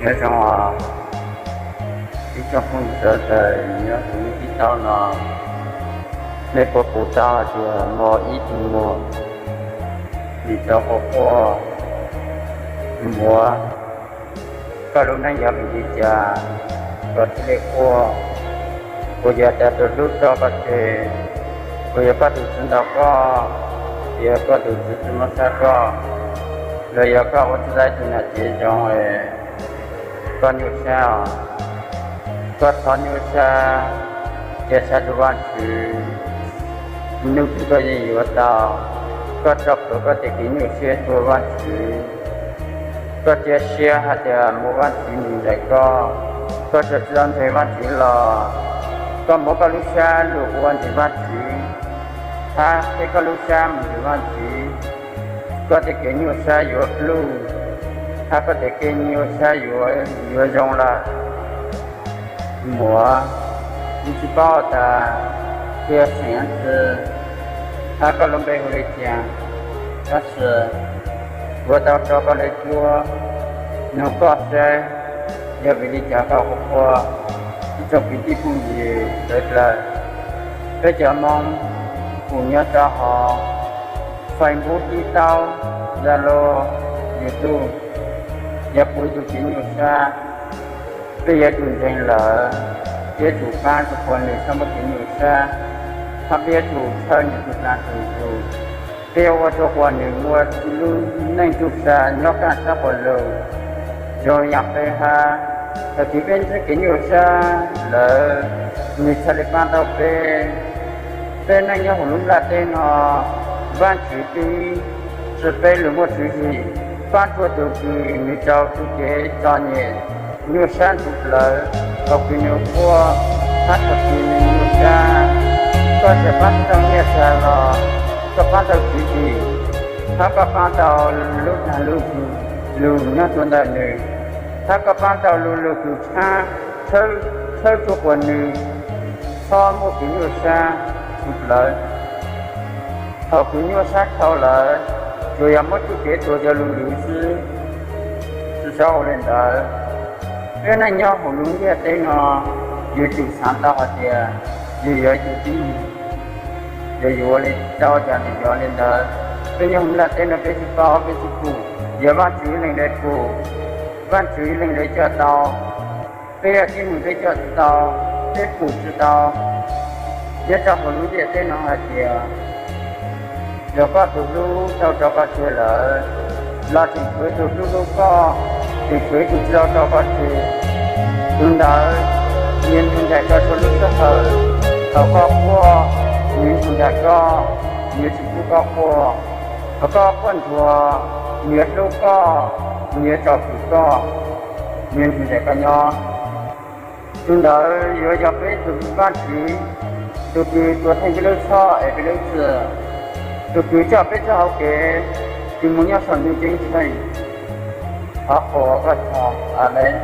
Nyob zoo os, ib tsoom phooj ywg sawv daws nyob kuv lub tib taub no, nej puas pom tau hais tias muaj ib tug muam nim rov quaj quaj? Muam, koj lub neej yog vim li cas koj thiaj li quaj? Puas yog tias tus hlub tso koj tseg? Puas yog koj tus txiv ntaus koj? Yog koj tus txiv tsis muab sab koj, los yog koj ua tsis tau ib tug nam tsev zoo es koj nyuaj sab os? Koj thov nyuaj sab, cia sab rau Vajtswv, hnub twg koj yeej yuav tau. Koj tso plhuav koj tej kev nyuaj siab rau Vajtswv. Koj cia siab hais tias muaj Vajtswv nrog nraim koj. Koj txawm tsis tau ntseeg Vajtswv los koj muab koj lub sab lug ua ntseeg Vajtswv, hab qhib koj lub sab mus ntseeg Vajtswv, koj tej kev nyuaj sab yuav pluj, hab koj tej kev nyuaj sab yuav zoo lawm. Muam, kuv tsis paub tas koj yog xeem dab tsi, hab koj lub npe hu li cas, tab sis kuv tau tso koj lub cuab nug koj saib yog vim li cas koj quaj quaj. Ib tsoom kwv tij phooj ywg sawv daws, peb cov Hmoob kuj nyob rau hauv Facebook, TikTok, Zalo, YouTube, yog kuv ib tug txiv nyuaj sab, peb yuav tsum ntseeg lawv, peb yuav tsum pab rau qhua nws txhob muaj kev nyuaj sab, hab peb yuav tsum txhawb nws tus kheej tus tus, peb yuav ua rau qhua nws muaj lub neej txuj sa nyob kaj sab quas lug zoo yam peb hab. Thaum twg peb ntsib kev nyuaj sab lawm, nws thiaj li pab tau peb. Peb neej nyob huv lub nplaj teb no, Vajtswv twb tsi peb lug muaj tswv yim pab txhua tus kws nws tau txuj kev txom nyem, nyuaj sab ntxhov plawv, thaum kws nws quaj, hab thaum kws nws nyuaj sab. Koj txawm pab tau nyiaj txiag los koj pab tau tswv yim, hab koj pab tau lub dag lub zug lug nyob rua ntawm nws, hab koj pab tau lu lug kws tshawb, tshawb txuj quas nws txhob muaj kev nyuaj sab ntxhov plawv. Thaum kws nyuaj sab dhau lawm, tsuas yog muab txuj kev tuag coj lug lug xwb. Tsi txhob ua li ntawd. Peb neej nyob huv lub ntiaj teb no, yuav tsum xaav tau hais tias yus yog ib tug tib neeg, yog yus ua li tau cas nws yog li ntawd. Peb nyob huv lub ntiaj teb no peb tsi paub, peb tsi pum, yog Vajtswv ib leeg li pum, Vajtswv ib leeg li coj tau. Peb yog tib neeg peb coj tsi tau, peb pum tsi tau. Nyob rau huv lub ntiaj teb no hais tias, yog koj tus hlub tau rau koj tseg lawm, los tseem tshuav ib tug hlub hlub koj, tseem tshuav ib tug tsi tau rau koj tseg. Tus ntawd, nws nrug nraim koj txhua lub sij hawm. Thaum koj quaj, nws nrug nraim koj, nws tsis pub koj quaj. Thaum koj quaj ntsuag, nws yuav hlub koj, nws yuav tsom kwm koj, nws nrug nraim koj nyob. Tus ntawd yuav yog peb tug Vajtswv, tus kws tuav theej peb lub txhoj es peb lub txim, tus kws coj peb txoj hauv kev kws moog nyob saum ntuj ceeb tsheej. Thov qhuas koj txog Amees.